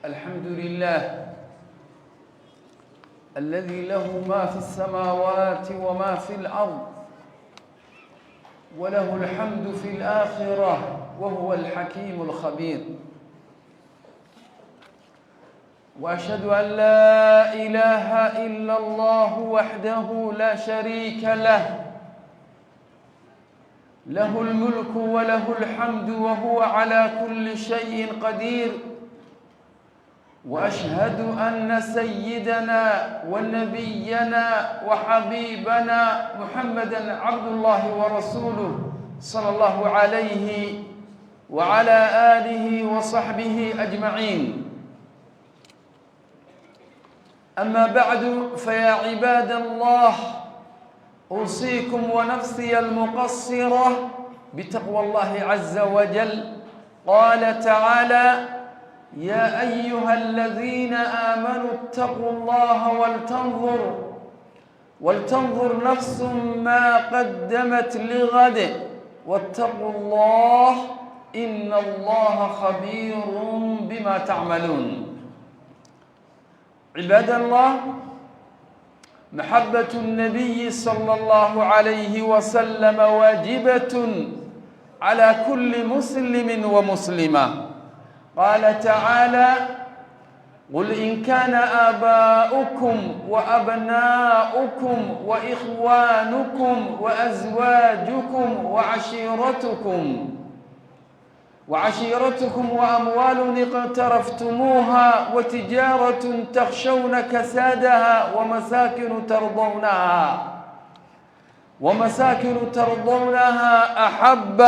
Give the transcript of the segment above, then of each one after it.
الحمد لله الذي له ما في السماوات وما في الأرض، وله الحمد في الآخرة، وهو الحكيم الخبير. وأشهد أن لا إله إلا الله وحده لا شريك له، له الملك وله الحمد وهو على كل شيء قدير. واشهد ان سيدنا ونبينا وحبيبنا محمدا عبد الله ورسوله، صلى الله عليه وعلى اله وصحبه اجمعين. اما بعد، فيا عباد الله، اوصيكم ونفسي المقصره بتقوى الله عز وجل. قال تعالى: يا ايها الذين امنوا اتقوا الله ولتنظر نفس ما قدمت لغد واتقوا الله ان الله خبير بما تعملون. عباد الله، محبه النبي صلى الله عليه وسلم واجبه على كل مسلم ومسلمه. قال تعالى: قل إن كان آباؤكم وأبناؤكم وإخوانكم وأزواجكم وعشيرتكم وأموال اقترفتموها وتجارة تخشون كسادها ومساكن ترضونها أحب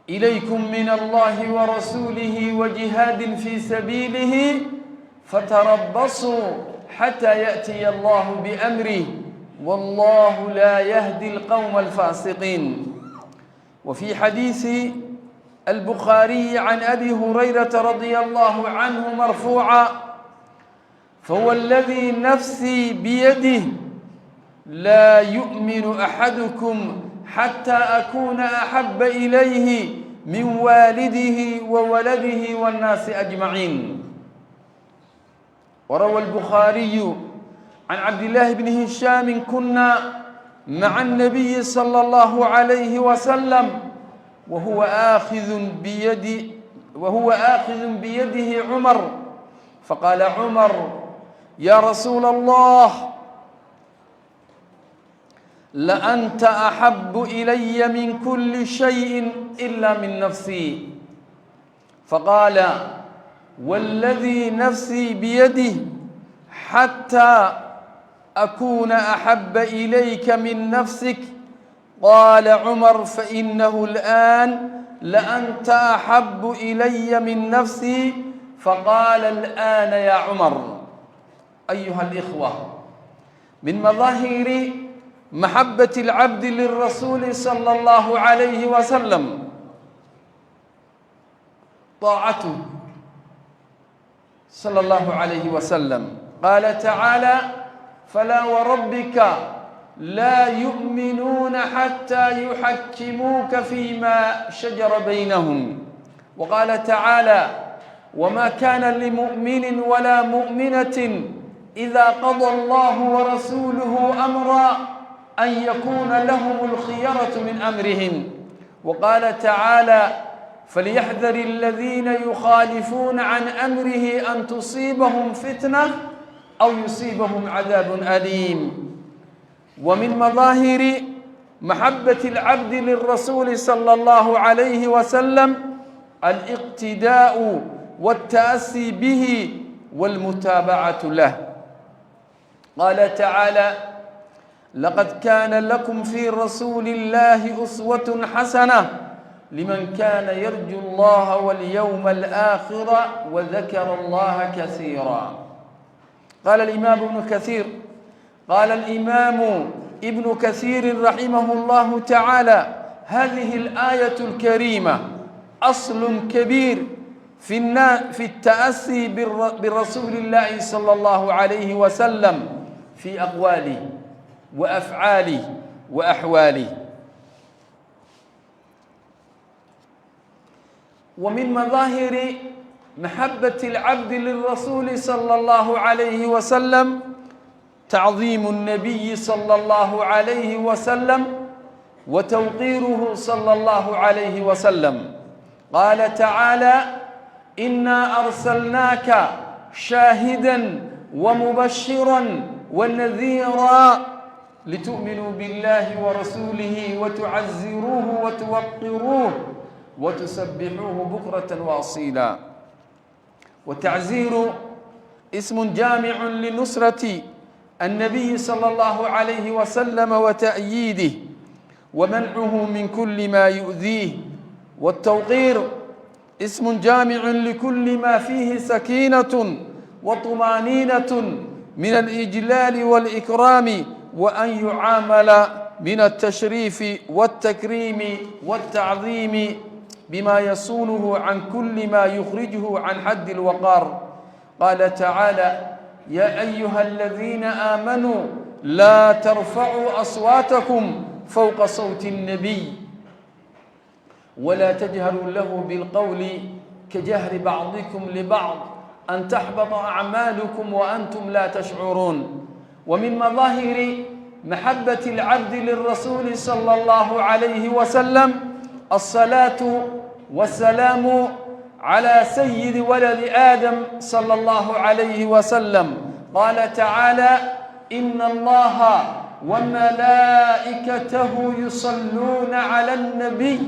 إليكم من الله ورسوله وجهاد في سبيله، فتربصوا حتى يأتي الله بأمره، والله لا يهدي القوم الفاسقين. وفي حديث البخاري عن أبي هريرة رضي الله عنه مرفوعا: فوالذي نفسي بيده، لا يؤمن أحدكم حتى أكون أحب إليه من والده وولده والناس أجمعين. وروى البخاري عن عبد الله بن هشام: كنا مع النبي صلى الله عليه وسلم وهو آخذ بيده عمر، فقال عمر: يا رسول الله، لأنت أحب إلي من كل شيء إلا من نفسي. فقال: والذي نفسي بيده، حتى أكون أحب إليك من نفسك. قال عمر: فإنه الآن لأنت أحب إلي من نفسي. فقال: الآن يا عمر. أيها الإخوة، من مظاهر محبة العبد للرسول صلى الله عليه وسلم طاعته صلى الله عليه وسلم. قال تعالى: فلا وربك لا يؤمنون حتى يحكموك فيما شجر بينهم. وقال تعالى: وما كان لمؤمن ولا مؤمنة إذا قضى الله ورسوله أمرا أن يكون لهم الخيرة من أمرهم. وقال تعالى: فليحذر الذين يخالفون عن أمره أن تصيبهم فتنة أو يصيبهم عذاب أليم. ومن مظاهر محبة العبد للرسول صلى الله عليه وسلم الاقتداء والتأسي به والمتابعة له. قال تعالى: لقد كان لكم في رسول الله أسوة حسنة لمن كان يرجو الله واليوم الآخر وذكر الله كثيرا. قال الإمام ابن كثير رحمه الله تعالى: هذه الآية الكريمة أصل كبير في التأسي برسول الله صلى الله عليه وسلم في أقواله وأفعاله وأحواله. ومن مظاهر محبة العبد للرسول صلى الله عليه وسلم تعظيم النبي صلى الله عليه وسلم وتوقيره صلى الله عليه وسلم. قال تعالى: إنا أرسلناك شاهدا ومبشرا ونذيرا لتؤمنوا بالله ورسوله وتعزروه وتوقروه وتسبحوه بكرة وأصيلا. والتعزير اسم جامع لنصرة النبي صلى الله عليه وسلم وتأييده ومنعه من كل ما يؤذيه. والتوقير اسم جامع لكل ما فيه سكينة وطمانينة من الإجلال والإكرام، وأن يعامل من التشريف والتكريم والتعظيم بما يصونه عن كل ما يخرجه عن حد الوقار. قال تعالى: يا أيها الذين آمنوا لا ترفعوا أصواتكم فوق صوت النبي ولا تجهروا له بالقول كجهر بعضكم لبعض أن تحبط أعمالكم وأنتم لا تشعرون. ومن مظاهر محبة العبد للرسول صلى الله عليه وسلم الصلاة والسلام على سيد ولد آدم صلى الله عليه وسلم. قال تعالى: إن الله وملائكته يصلون على النبي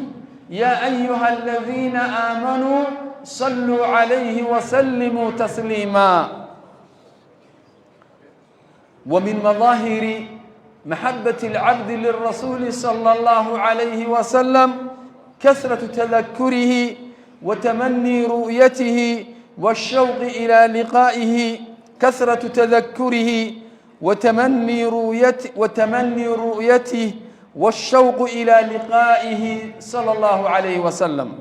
يا أيها الذين آمنوا صلوا عليه وسلموا تسليما. ومن مظاهر محبة العبد للرسول صلى الله عليه وسلم كثرة تذكره وتمني رؤيته والشوق إلى لقائه، كثرة تذكره وتمني رؤيته والشوق إلى لقائه صلى الله عليه وسلم.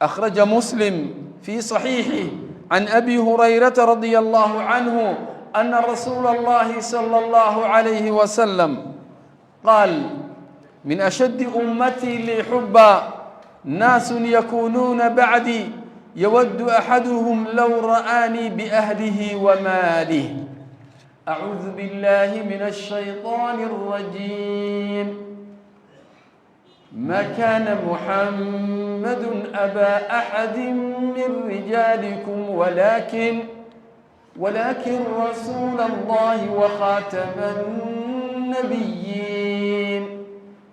أخرج مسلم في صحيحه عن أبي هريرة رضي الله عنه أن رسول الله صلى الله عليه وسلم قال: من أشد أمتي لي حبا ناس يكونون بعدي يود أحدهم لو رآني بأهله وماله. أعوذ بالله من الشيطان الرجيم. ما كان محمد أبا أحد من رجالكم ولكن رسول الله وخاتم النبيين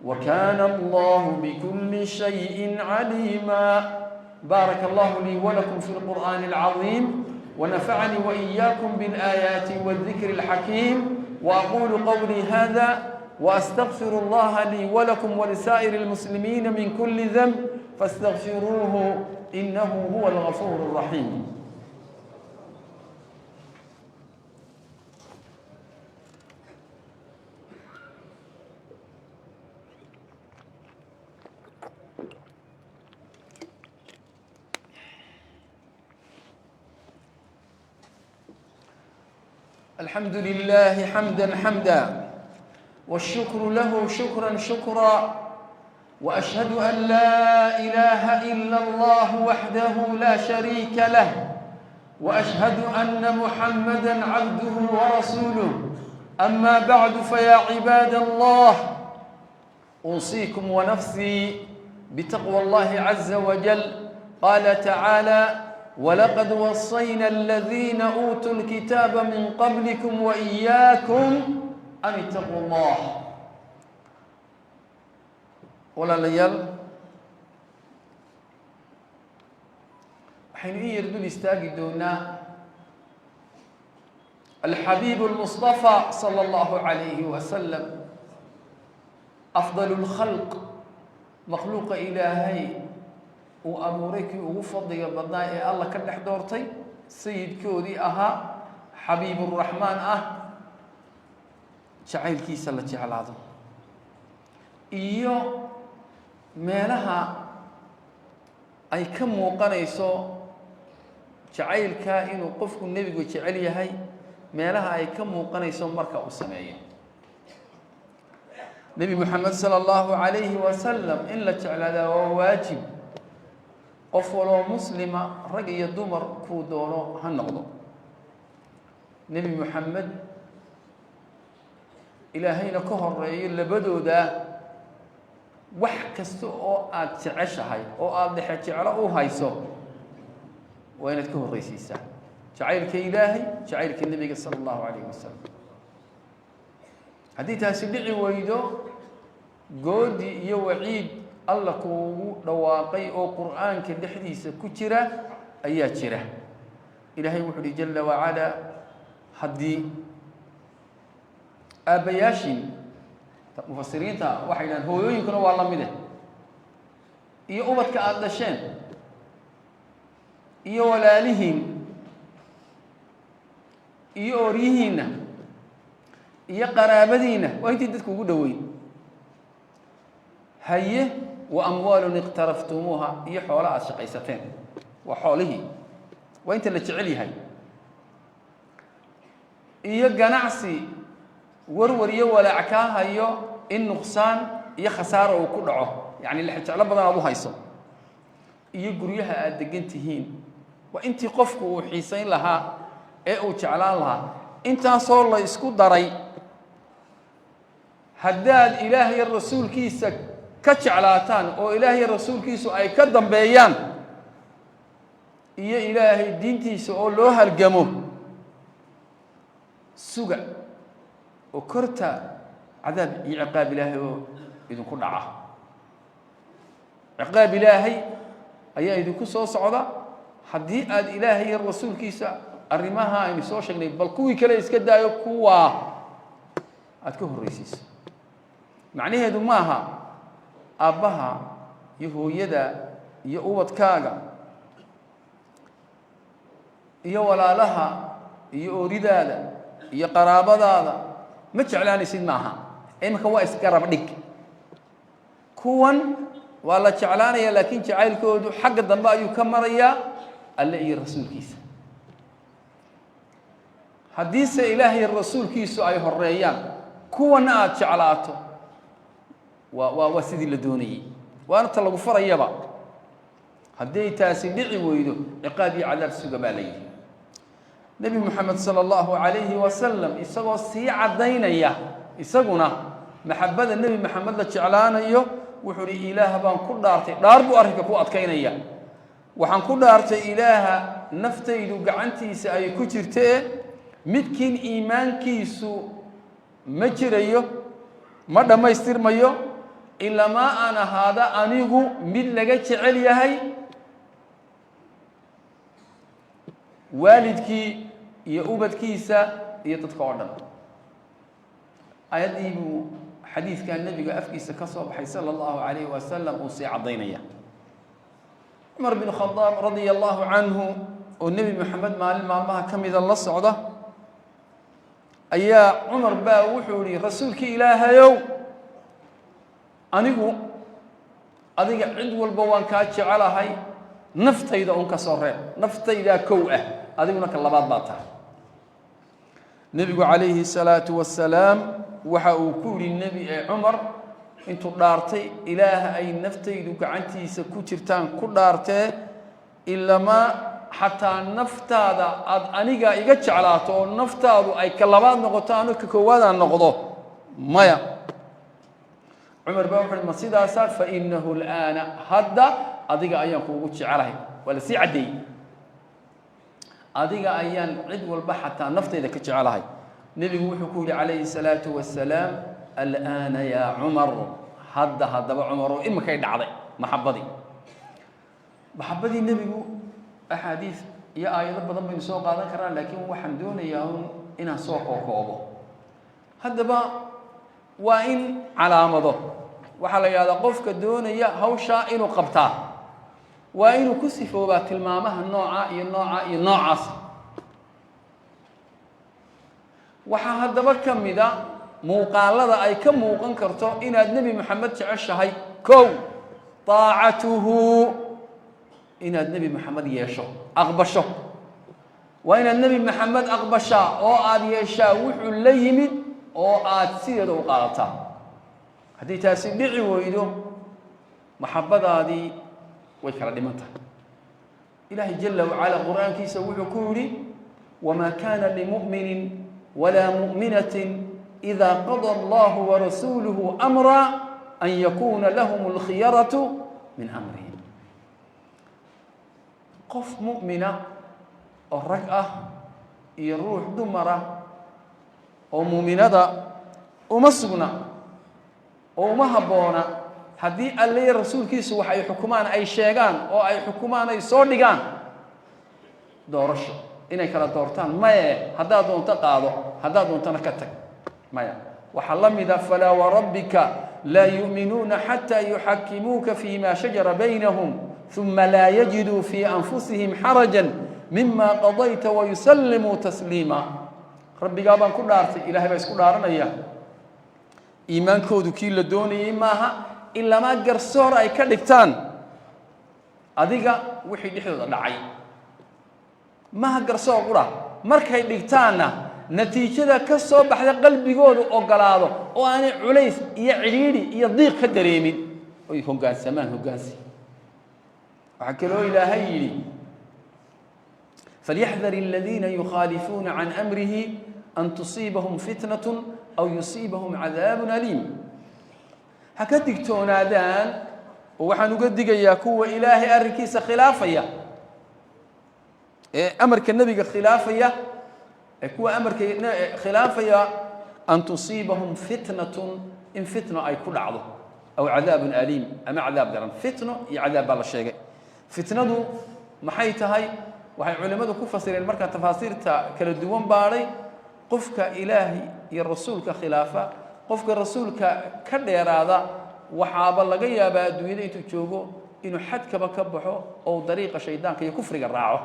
وكان الله بكل شيء عليما. بارك الله لي ولكم في القرآن العظيم، ونفعني وإياكم بالآيات والذكر الحكيم، وأقول قولي هذا وأستغفر الله لي ولكم ولسائر المسلمين من كل ذنب، فاستغفروه إنه هو الغفور الرحيم. الحمد لله حمدا حمدا، والشكر له شكرا شكرا، وأشهد أن لا إله إلا الله وحده لا شريك له، وأشهد أن محمدا عبده ورسوله. أما بعد، فيا عباد الله، أوصيكم ونفسي بتقوى الله عز وجل. قال تعالى: ولقد وصينا الذين أوتوا الكتاب من قبلكم وإياكم أن اتقوا الله. Walaalayaal, waxaynu in yar dul istaagi doonaa الحبيب المصطفى صلى الله عليه وسلم، أفضل الخلق, makhluuqa Ilaahay uu abuuray kii ugu fadliga badnaa ee Alla ka dhex doortay, sayidkoodii ahaa, xabiiburaxmaan ah, jacaylkiisa la jeclaado iyo meelaha ay ka muuqanayso jacaylka inuu qofku nebigu jecel yahay, meelaha ay ka muuqanayso marka uu sameeyo. Nebi Moxamed صلى الله عليه وسلم in la jeclaadaa waa waajib. Qof waloo muslima, rag iyo dumar kuu doono ha noqdo, Nebi Moxamed Ilaahayna ka horeeyo labadooda, wax kasta oo aada jeceshahay oo aada dhexe jeclo u hayso waa inaad ka horreysiisaa jacaylka Ilaahay, jacaylka Nebiga sala allahu calayhi wasalam. Haddii taasi dhici weydo, goodi iyo waciid Alla kuugu dhawaaqay oo Qur'aanka dhexdiisa ku jira ayaa jira. Ilaahay wuxu uhi jala wacalaa: haddii aabbayaashin, mufasiriinta waxay yidhahaan hooyooyinkuna waa la mide, iyo ubadka aada dhasheen iyo walaalihiin iyo ooryihiinna iyo qaraabadiinna, waa intii dadku ugu dhoweyn haye, wa amwaalun iqtaraftumuuha, iyo xoolo aada shaqaysateen, waa xoolihii, waa inta la jecel yahay, iyo ganacsi warwar iyo walaac kaa hayo in nuqsaan iyo khasaara uu ku dhaco, yacni lexjeclo badan aad u hayso, iyo guryaha aada degan tihiin, waa intii qofku uu xiisayn lahaa ee uu jeclaan lahaa. Intaasoo la isku daray haddaad Ilaah iyo rasuulkiisa ka jeclaataan oo Ilaah iyo rasuulkiisu ay ka dambeeyaan iyo Ilaahay diintiisa oo loo halgamo, suga oo korta cadaab iyo ciqaab Ilaahay oo idinku dhaca. Ciqaab Ilaahay ayaa idinku soo socda haddii aada Ilaahay iyo rasuulkiisa arrimaha aynu soo sheegnay, bal kuwii kale iska daayo, kuwaa aada ka horreysiiso. Macnaheedu maaha aabbaha iyo hooyada iyo ubadkaaga iyo walaalaha iyo ooridaada iyo qaraabadaada ma jeclaanaysid, maaha. Iminka waa isgarab dhig. Kuwan waa la jeclaanaya, laakiin jacaylkoodu xagga dambe ayuu ka marayaa Alle iyo rasuulkiisa. Haddiise Ilaahay rasuulkiisu ay horeeyaan, kuwana aada jeclaato, waa sidii la doonayey, waana ta lagu farayaba. Hadday taasi dhici weydo, ciqaab iyo cadaab suga baa la yidhi. Nebi Moxamed sala allahu calayhi wasalam isagoo sii caddaynaya isaguna maxabbada Nebi Maxamed la jeclaanayo, wuxuu uhi: "Ilaah baan ku dhaartay." Dhaar buu arrinka ku adkaynaya. "Waxaan ku dhaartay Ilaaha naftaydu gacantiisa ay ku jirtee, midkiin iimaankiisu ma jirayo, ma dhammaystirmayo, ilamaa aan ahaada anigu mid laga jecel yahay waalidkii iyo ubadkiisa iyo dadka oo dhan." Ayaddii buu xadiidkaa nebiga afkiisa ka soo baxay sala allahu calayhi wasalam uu sii caddaynaya. Cumar bin Khadaab radia allahu canhu oo Nebi Moxamed maalin maalmaha ka mida la socda ayaa, Cumar baa wuxuu yihi: "Rasuulkii Ilaahayow, anigu adiga cid walba waan kaa jecelahay, naftayda un ka soo reeb. Naftaydaa kow ah, adiguna ka labaad baa tahay." Nebigu calayhi salaatu wasalaam waxa uu ku yidhi nebi ee Cumar intuu dhaartay: "Ilaah ay naftaydu gacantiisa ku jirtaan ku dhaartee, ilamaa xataa naftaada aada aniga iga jeclaato oo naftaadu ay ka labaad noqoto, anu ka koowaadaan noqdo, maya." Cumar baa wuxu uhi: "Ma sidaasa? Fa inahu alaana, hadda adiga ayaan kuugu jecelahay." Waa la sii caddeeyey: "Adiga ayaan cid walba, xataa naftayda, ka jecelahay." Nebigu wuxuu ku yihi calayhi salaatu wasalaam: "Alaana yaa Cumar." Hadda haddaba Cumar oo iminkay dhacday maxabadii, maxabadii nebigu. Axaadiis iyo aayado badan baynu soo qaadan karaa, laakiin waxaan doonayaa un inaan soo kookoobo. Haddaba waa in calaamado waxaa la yidhahdaa qofka doonaya hawshaa inuu qabtaa waa inuu ku sifoobaa tilmaamaha nooca iyo nooca iyo noocaas. Waxaa haddaba ka mida muuqaalada ay ka muuqan karto inaad Nebi Moxamed jeceshahay: kow, taacatuhu, inaad Nebi Moxamed yeesho, aqbasho. Waa inaad Nebi Maxamed aqbashaa oo aada yeeshaa wuxuu la yimid oo aada sideeda u qaadataa. Haddii taasi dhici weydo, maxabadaadii way kala dhiman tahay. Ilaahay jala wacala qur-aankiisa wuxuu ku yidhi: "Wamaa kaana limu'minin walaa mu'minatin idaa qada Allahu warasuuluhu amra an yakuuna lahum alkhiyaratu min amrihim." Qof mu'mina oo rag ah iyo ruux dumara oo muuminada uma sugna oo uma habboona, haddii Alle iyo rasuulkiisu wax ay xukumaan, ay sheegaan oo ay xukumaan, ay soo dhigaan doorasho, inay kala doortaan. Maye, haddaad doonto qaado, haddaad doontona ka tag, maya. Waxaa la mida: "Falaa warabbika laa yu'minuuna xataa yuxakimuuka fima shajara baynahum uma laa yajiduu fii anfusihim xaraja mima qadayta wayusallimuu tasliima." Rabbigaa baan ku dhaartay, Ilahay baa isku dhaaranaya, iimaankoodu kii la doonayey maaha ilamaa garsoor ay ka dhigtaan adiga wixii dhexdooda dhacay. Maha garsoor qura, markay dhigtaanna natiijada ka soo baxda qalbigoodu ogolaado oo aanay culays iyo cidhiidhi iyo diiq ka dareemin, oy hoggaansamaan hoggaansi. Waxaa kaloo Ilaahay yidhi: "Falyaxdar aladiina yukhaalifuuna can amrihi an tusiibahum fitnat aw yusiibahum cadaabun aliim." Ha ka digtoonaadaan, oo waxaan uga digayaa kuwa Ilaahay arrinkiisa khilaafaya ee amarka nebiga khilaafaya, ee kuwa amarka khilaafaya, an tusiibahum fitnatun, in fitno ay ku dhacdo, aw cadaabun aliim, ama cadaab daran. Fitno iyo cadaab baa la sheegay. Fitnadu maxay tahay? Waxay culimmadu ku fasireen, markaa tafaasiirta kala duwan baadhay, qofka Ilaahay iyo rasuulka khilaafa, qofka rasuulka ka dheeraada, waxaaba laga yaabaa adduunyada intuu joogo inuu xadkaba ka baxo oo dariiqa shaydaanka iyo kufriga raaco.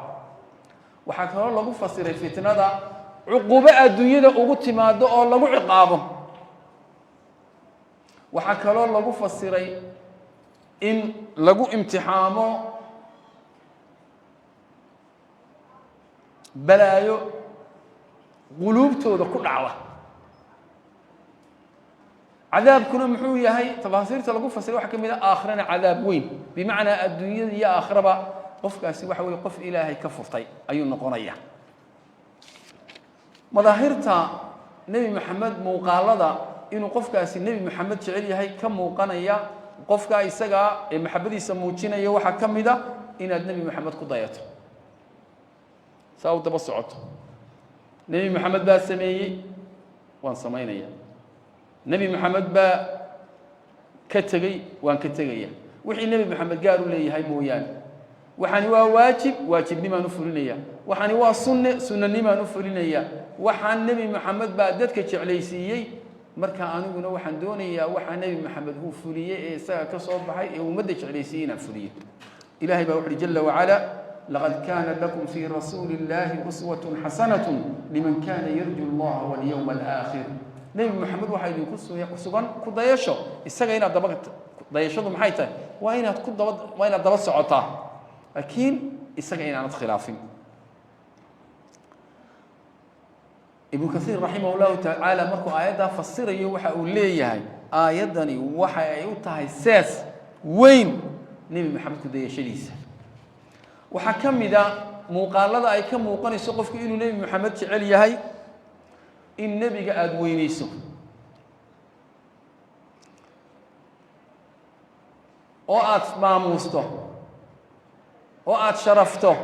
Waxaa kaloo lagu fasiray fitnada cuqubo adduunyada ugu timaado oo lagu ciqaabo. Waxaa kaloo lagu fasiray in lagu imtixaamo balaayo quluubtooda ku dhacda. Cadaabkuna muxuu yahay? Tafaasiirta lagu fasiray waxaa ka mid a aakhirana cadaab weyn, bimacnaa adduunyada iyo aakhiraba qofkaasi waxa weye qof Ilaahay ka furtay ayuu noqonaya. Madaahirta Nebi Maxamed, muuqaalada inuu qofkaasi Nebi Maxamed jecel yahay ka muuqanaya qofkaa isagaa ee maxabadiisa muujinaya, waxaa ka mid a inaad Nebi Maxamed ku dayato, saa u daba socoto. Nebi Maxamed baa sameeyey, waan samaynaya. Nebi Maxamed baa ka tegey, waan ka tegaya, wixii Nebi Maxamed gaar u leeyahay mooyaane. Waxani waa waajib, waajibnimaan u fulinaya. Waxani waa sunne, sunanimaan u fulinaya. Waxaan Nebi Maxamed baa dadka jeclaysiiyey, marka aniguna waxaan doonayaa waxaa Nebi Maxamed uu fuliyey ee isaga ka soo baxay ee ummadda jeclaysiiyey inaan fuliyo. Ilahay baa wuxu uhi jala wacala: "Laqad kaana lakum fii rasuuli اllahi uswat xasanat liman kana yarju اllaha walyowma alaakhir." Nebi Maxamed waxaa idinku sugan ku dayasho. Isaga inaad daba dayashadu maxay tahay? Waa inaad ku daba, waa inaad daba socotaa, laakiin isaga inaanad khilaafin. Ibnu Kaiir raximah llahu tacaala markuu aayaddaa fasirayo waxa uu leeyahay: aayaddani waxa ay u tahay sees weyn Nebi Maxamed ku dayashadiisa. Waxaa ka mid a muuqaalada ay ka muuqanayso qofku inuu Nebi Maxamed jecel yahay in nebiga aada weyneyso oo aada maamuusto oo aada sharafto.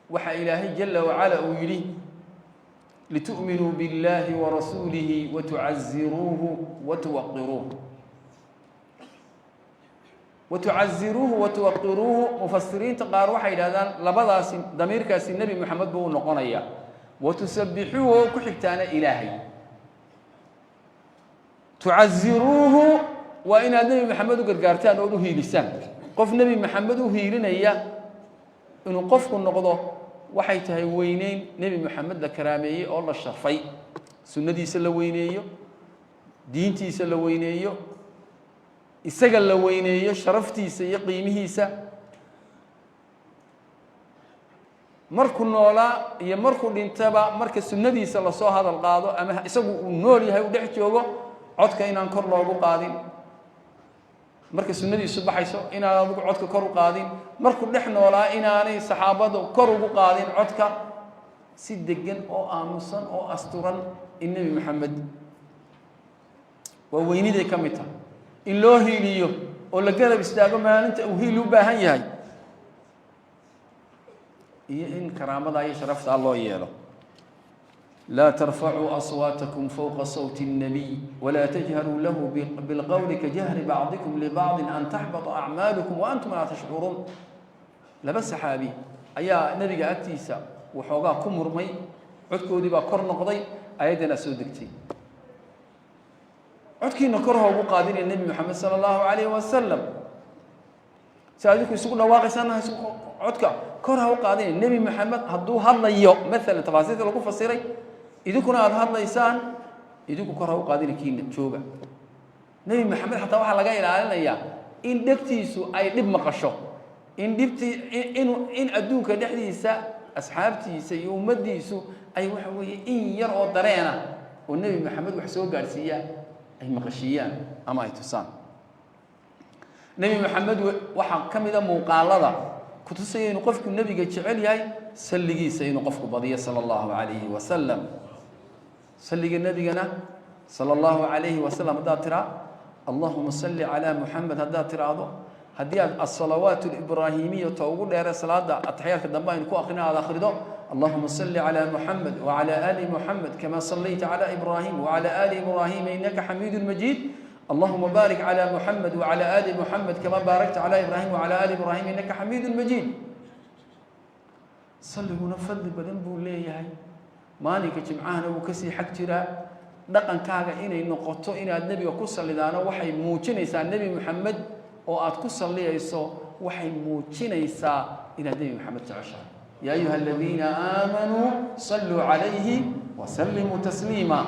Waxaa Ilaahay jala wacala uu yidhi: "Litu'minuu biاllahi warasuulihi watucaziruuhu watuwaqiruuh." Watucaziruuhu watuwaqiruuhu, mufasiriinta qaar waxay yidhahdaan labadaasi damiirkaasi Nebi Moxamed buu u noqonaya, watusabixuuhu oo ku xigtaana Ilaahay. Tucaziruuhu waa inaad Nebi Maxamed u gargaartaan ood u hiilisaan. Qof Nebi Maxamed u hiilinaya inuu qofku noqdo waxay tahay weyneyn Nebi Maxamed la karaameeyey oo la sharfay, sunnadiisa la weyneeyo, diintiisa la weyneeyo, isaga la weyneeyo, sharaftiisa iyo qiimihiisa, markuu noolaa iyo markuu dhintaba. Marka sunnadiisa lasoo hadal qaado ama isagu uu nool yahay, uu dhex joogo, codka inaan kor loogu qaadin. Marka sunnadiisu baxayso inaad adigu codka kor u qaadin, markuu dhex noolaa inaanay saxaabadu kor ugu qaadin codka, si degan oo aamusan oo asturan in Nebi Maxamed waa weyniday ka mid tahay in loo hiiliyo oo la garab istaago maalinta uu hiil u baahan yahay, iyo in karaamada iyo sharaftaa loo yeelo. Laa tarfacuu aswaatakum fowqa sawti الnabiy walaa tajharuu lahu bilqowli kajahri bacdikum libacdi an taxbata acmaalukum wa antum laa tashcuruun. Laba saxaabi ayaa nebiga agtiisa waxoogaa ku murmay, codkoodii baa kor noqday, ayaddanaa soo degtay: codkiina kor ha ugu qaadinaya Nebi Moxamed sala allahu calayhi wasalam. Si adinku isugu dhawaaqaysaana codka kor ha u qaadinaya Nebi Moxamed hadduu hadlayo. Maalan tafaasiirta lagu fasiray, idinkuna aada hadlaysaan, idinku kor ha u qaadina, kiina jooga. Nebi Maxamed xataa waxaa laga ilaalinayaa in dhegtiisu ay dhib maqasho, in dhibtii inu in adduunka dhexdiisa asxaabtiisa iyo ummaddiisu ay waxa weeye in yar oo dareena oo Nebi Maxamed wax soo gaadhsiiya ay maqashiiyaan ama ay tusaan. Nebi Maxamed waxaa ka mida muuqaalada kutusaya inuu qofku nebiga jecel yahay salligiisa inuu qofku badiyo sala allahu calayhi wasalam. Salliga nebigana sala allahu calayhi wasalam haddaad tiraa, "Allahuma salli calaa Muxamed" haddaad tiraahdo, haddii aad asalawaat alibraahimiya ta ugu dheere salaada ataxiyaadka dambe aynu ku akrina aad akhrido, "Allahuma salli calaa Muxamed wacala aali Muxamed kama sallayta calaa Ibraahim wacala aali Ibraahima innaka xamiidu majiid, allahuma baarik calaa Muxamed wacala aali Muxamed kama baarakta calaa Ibraahim wacala aali Ibraahim innaka xamiidu majiid." Salliguna fadli badan buu leeyahay, maalinka jimcahana wuu kasii xag jiraa. Dhaqankaaga inay noqoto inaad nebiga ku sallidaano waxay muujinaysaa, Nebi Moxamed oo aad ku salliyayso waxay muujinaysaa inaad Nebi Moxamed jeceshahay. Yaa ayuha aladiina aamanuu salluu calayhi wasallimuu tasliima.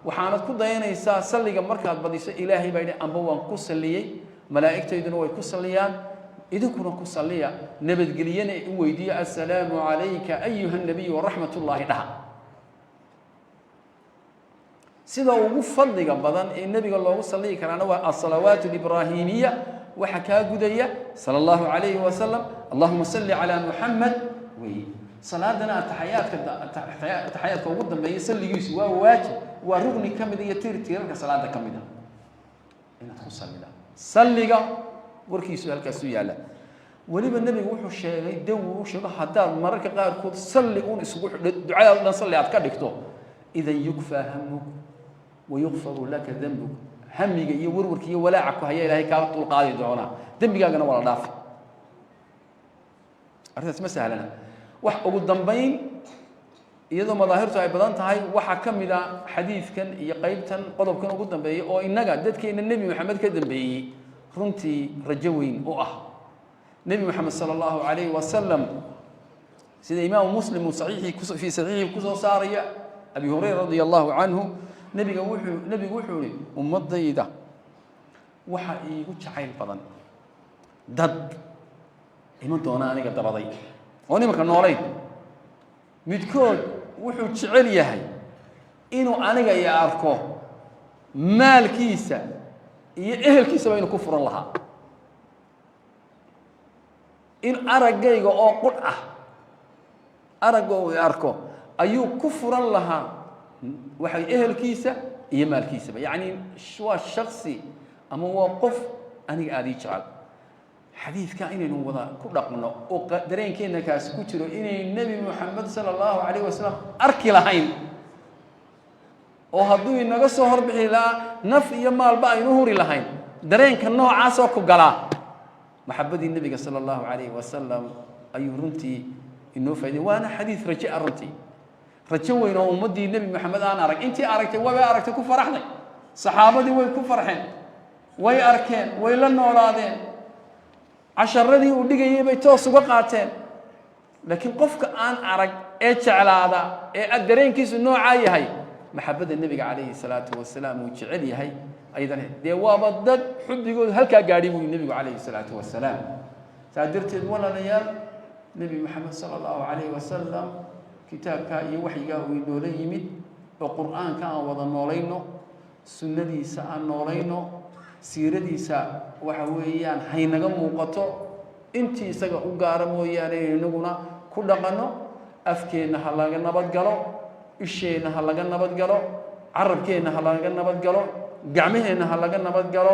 Waxaanad ku dayanaysaa salliga markaad badiso, Ilaahay baa yidhi: "Amba waan ku salliyey, malaa'igtayduna way ku salliyaan, idinkuna ku salliya, nabadgeliyana u weydiiyo. Assalaamu calayka ayuha nabiy waraxmat ullaahi" dhaha. Sida ugu fadliga badan ee nebiga loogu salliyi karaana waa asalawaat alibraahimiya. Waxa kaa gudaya sala allahu calayhi wasalam, "Allahuma salli calaa Muxamed" wey. Salaadana ataxayaadka, ataxayaadka ugu dambeeya salligiisu waa waajib, waa rugni ka mid iyo tiir tiirarka salaada ka mid a inaad ku sallida. Salliga warkiisu halkaasu yaalla. Weliba nebigu wuxuu sheegay, daw uu sheego, haddaad mararka qaarkood salli uun isugu xidho, ducadaad o dhan salli aad ka dhigto, idan yukfaa hamuk wayukfaru laka dembuk. Hamiga iyo warwarka iyo walaaca ku haya Ilahay kaa dulqaadi doonaa, dembigaagana waa la dhaafi. Arrintaas ma sahlana. Wax ugu dambayn, iyadoo madaahirtu ay badan tahay, waxaa ka mid a xadiidkan iyo qeybtan qodobkan ugu dambeeyay oo innaga dadkeena Nebi Maxamed ka dambeeyey runtii rajo weyn u ah. Nebi Moxamed sala allahu calayhi wasalam, sida Imaamu Muslim uu saxiixii kus fii saxiixii kusoo saaraya Abi Hurayra radia allahu canhu, nebiga wuxuu nebigu wuxuu yihi: "Ummadayda waxaa iigu jacayl badan dad iman doona aniga dabaday oo nimanka noolayn. Midkood wuxuu jecel yahay inuu aniga i arko, maalkiisa iyo ehelkiisaba inuu ku furan lahaa, in araggayga oo qudh ah, aragga uu i arko ayuu ku furan lahaa waxay ehelkiisa iyo maalkiisaba." Yacni waa shaksi ama waa qof aniga aada ii jecel. Xadiidka inaynu wada ku dhaqno oo dareenkeenna kaasi ku jiro, inay Nebi Moxamed sala allahu calayh wasalam arki lahayn oo hadduu inaga soo horbixi lahaa naf iyo maalba aynu huri lahayn, dareenka noocaasoo ku galaa maxabadii nebiga sala allahu calayhi wasalam ayuu runtii inoo faa'iday. Waana xadiid raje ah, runtii rajo weyn oo ummaddii Nebi Moxamed aan arag, intii aragtay wabay aragtay, ku faraxday. Saxaabadii way ku farxeen, way arkeen, way la noolaadeen, casharadii uu dhigayay bay toos uga qaateen. Laakiin qofka aan arag ee jeclaada ee dareenkiisu noocaa yahay, maxabadda nebiga calayhi salaatu wasalaam uu jecel yahay aydan dee waaba dad xubbigoodu halkaa gaadhi buu nebigu calayhi salaatu wasalaam. Saa darteed, walaalayaal, Nebi Moxamed sala allahu calayhi wasalam kitaabkaa iyo waxyigaa uu inoola yimid oo Qur'aanka aan wada noolayno, sunnadiisa aan noolayno. Siiradiisa waxa weeyaan haynaga muuqato intii isaga u gaara mooyaane, inaguna ku dhaqanno. Afkeenna ha laga nabadgalo, isheenna ha laga nabadgalo, carabkeenna ha laga nabadgalo, gacmaheenna ha laga nabadgalo,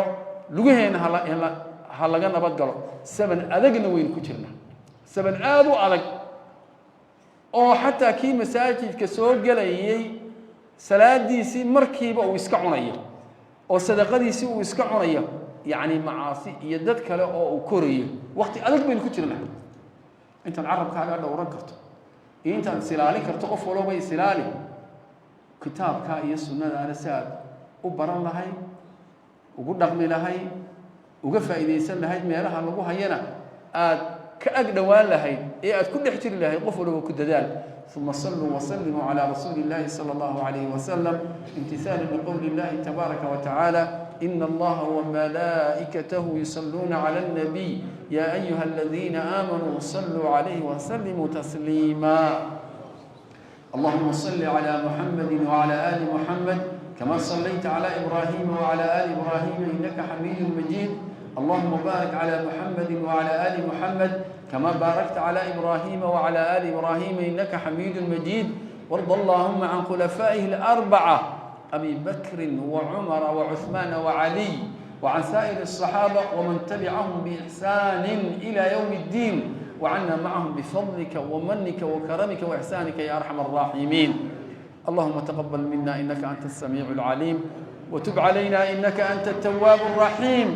lugaheenna ha laga nabadgalo. Saban adagna waynu ku jirnaa, saban aada u adag oo xataa kii masaajidka soo gelayay salaadiisii markiiba uu iska cunayo oo sadaqadiisii uu iska cunayo, yacni macaasi iyo dad kale oo uu korayo. Wakti adag baynu ku jirnaa. Intaad carabkaaga dhowran karto iyo intaad isilaali karto, qof walooba isilaali. Kitaabka iyo sunnadaana si aad u baran lahayd, ugu dhaqmi lahayd, uga faa'iidaysan lahayd, meelaha lagu hayana aad ka ag dhowaan lahayd ee aad ku dhex jiri lahayd, qof walba ku dadaal. ثم صلوا وسلموا على رسول الله صلى الله عليه وسلم، امتثالا لقول الله تبارك وتعالى: إن الله وملائكته يصلون على النبي يا أيها الذين آمنوا صلوا عليه وسلموا تسليما. اللهم صل على محمد وعلى آل محمد كما صليت على إبراهيم وعلى آل إبراهيم إنك حميد مجيد. اللهم بارك على محمد وعلى آل محمد كما باركت على إبراهيم وعلى آل إبراهيم إنك حميد مجيد. وارض اللهم عن خلفائه الأربعة، أبي بكر وعمر وعثمان وعلي، وعن سائر الصحابة ومن تبعهم بإحسان إلى يوم الدين، وعنا معهم بفضلك ومنك وكرمك وإحسانك يا أرحم الراحمين. اللهم تقبل منا إنك أنت السميع العليم، وتب علينا إنك أنت التواب الرحيم.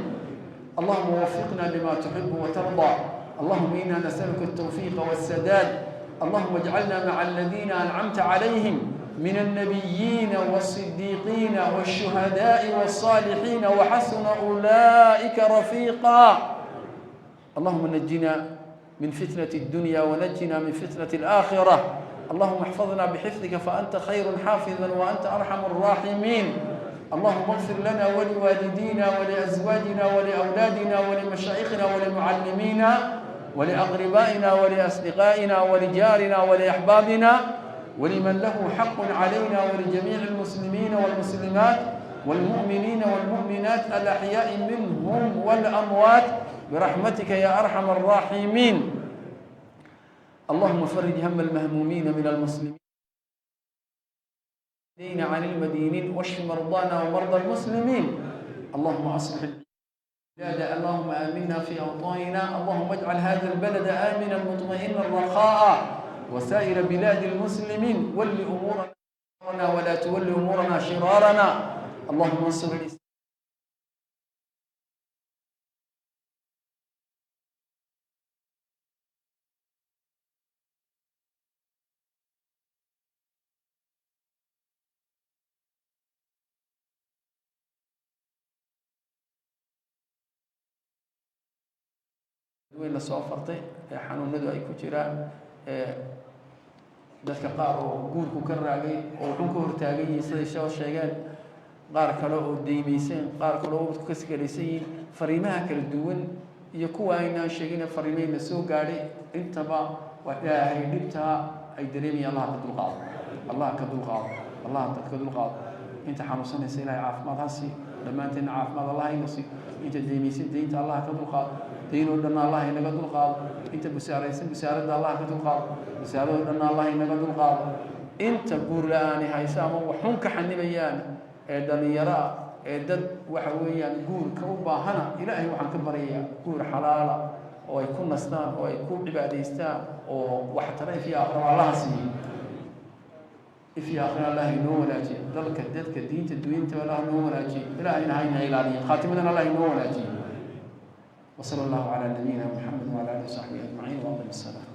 اللهم وفقنا لما تحب وترضى. اللهم إنا نسألك التوفيق والسداد. اللهم اجعلنا مع الذين أنعمت عليهم من النبيين والصديقين والشهداء والصالحين، وحسن أولئك رفيقا. اللهم نجنا من فتنة الدنيا ونجنا من فتنة الآخرة. اللهم احفظنا بحفظك، فأنت خير حافظا وأنت أرحم الراحمين. اللهم اغفر لنا ولوالدينا ولأزواجنا ولأولادنا ولمشايخنا ولمعلمينا ولأقربائنا ولأصدقائنا ولجارنا ولأحبابنا ولمن له حق علينا ولجميع المسلمين والمسلمات والمؤمنين والمؤمنات، الأحياء منهم والأموات، برحمتك يا أرحم الراحمين. اللهم فرج هم المهمومين من المسلمين دين عن المدينين، واشف مرضانا ومرضى المسلمين. اللهم أصلح البلاد، اللهم آمنا في أوطاننا، اللهم اجعل هذا البلد آمنا مطمئنا رخاء وسائر بلاد المسلمين. ول أمورنا ولا تول أمورنا شرارنا. اللهم انصر الإسلام. Weyn la soo fartay ee xanuunadu ay ku jiraan, ee dadka qaar oo guurku ka raagay oo wuxuu ka hortaagan yihiin siday soo sheegeen, qaar kale oo deymayseen, qaar kale oo ubadku ka sikalaysan yihiin, fariimaha kala duwan iyo kuwa aynaan sheegin fariimahayna soo gaadhay intaba, waa Ilaahay dhibtaa ay dareemayaan Allah ka dulqaado, Allah ka dulqaado, Allah ka dulqaado. Inta xanuunsanaysa Ilahay caafimaad ha siiyo, dhammaanteenna caafimaad Allah ina siiyo. Inta deymaysan deynta Allah ka dulqaado, dayn oo dhanna Allah inaga dulqaado. Inta busaaraysan busaaradda Allah ka dulqaado, busaaradoo dhanna Allah inaga dulqaado. Inta guur la-aani haysa ama waxun ka xanibayaan ee dhalinyaro ah ee dad waxa weeyaan guurka u baahana, Ilaahay waxaan ka baryayaa guur xalaala oo ay ku nastaan oo ay ku cibaadaystaan oo waxtara if iyo aakhira Allaha siiyo. If iyo aakhira Allah inoo wanaajiye. Dalka, dadka, diinta, dunyinta Allah inoo wanaajiye. Ilaahayna hayna ilaaliyo, khaatimadana Allah inoo wanaajiye. وصلى الله على نبينا محمد وعلى اله وصحبه اجمعين، واقم الصلاه.